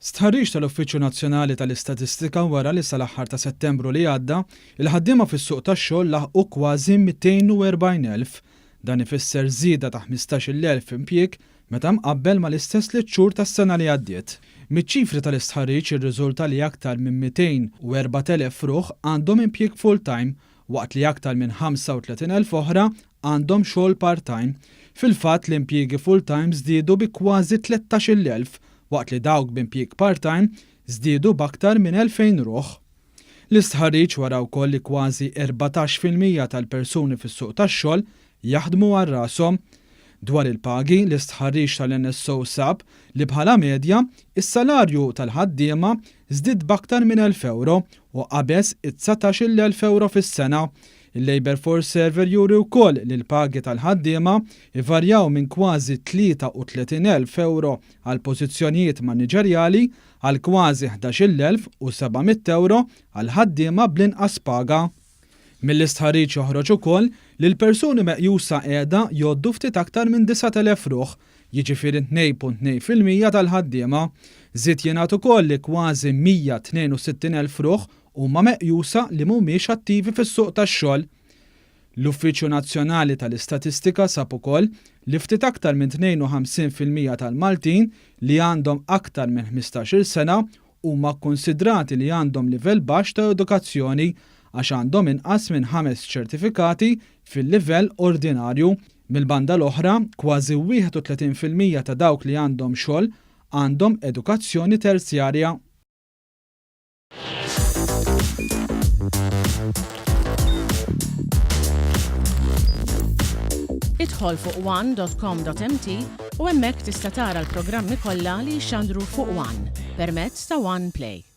Stħarriġ tal-Uffiċċju Nazzjonali tal-Istatistika wera li sal-aħħar ta' Settembru li għadda, il-ħaddiema fis-suq tax-xogħol laħqu kważi 240,000. Dan ifisser żieda ta' 15,000 impjieg meta mqabbel mal-istess tliet xhur tas-sena li għaddiet. Miċ-ċifri tal-istħarriġ irriżulta li aktar minn 204,000 ruħ għandhom impjieg full-time waqt li aktar minn 35,000 oħra għandhom xogħol part-time. Fil-fatt, l-impjiegi full-time żdiedu bi kważi 13,000 waqt li dawk b'impjieg part-time żdiedu b'aktar minn 2,000 ruħ. L-istħarriġ wera wkoll li kważi 14% tal-persuni fis-suq tax-xogħol jaħdmu għal rashom. Dwar il-pagi, l-istħarriġ tal-NSO sab li bħala medja, is-salarju tal-ħaddiema żdied b'aktar minn 1,000 ewro u qabeż id-19,000 ewro fis-sena. Il-Labour Force Survey juri wkoll li l-pagi tal-ħaddiema jvarjaw minn kważi 33,000 ewro għal pożizzjonijiet maniġerjali għal kważi 11,700 ewro għal ħaddiema bl-inqas paga. Mill-istħarriġ joħroġ ukoll li l-persuni meqjusa qiegħda jgħoddu ftit aktar minn 9,000 ruħ, jiġifieri 2.2% tal-ħaddiema. Żied jingħad ukoll li kważi 162,000 ruħ huma meqjusa li mhumiex attivi fis-suq tax-xogħol. L-Uffiċċju Nazzjonali tal-Istatistika sab ukoll li ftit aktar minn 52% tal-Maltin li għandhom aktar minn 15-il sena huma kkunsidrati li għandhom livell baxx ta' edukazzjoni għax għandhom inqas minn ħames ċertifikati fil-livell ordinarju. Mill-banda l-oħra, kważi 31% ta' dawk li għandhom xogħol għandhom edukazzjoni terzjarja. Idħol fuq one.com.mt u hemmhekk tista' tara l-programmi kollha li jixxandru fuq One permezz ta' One Play.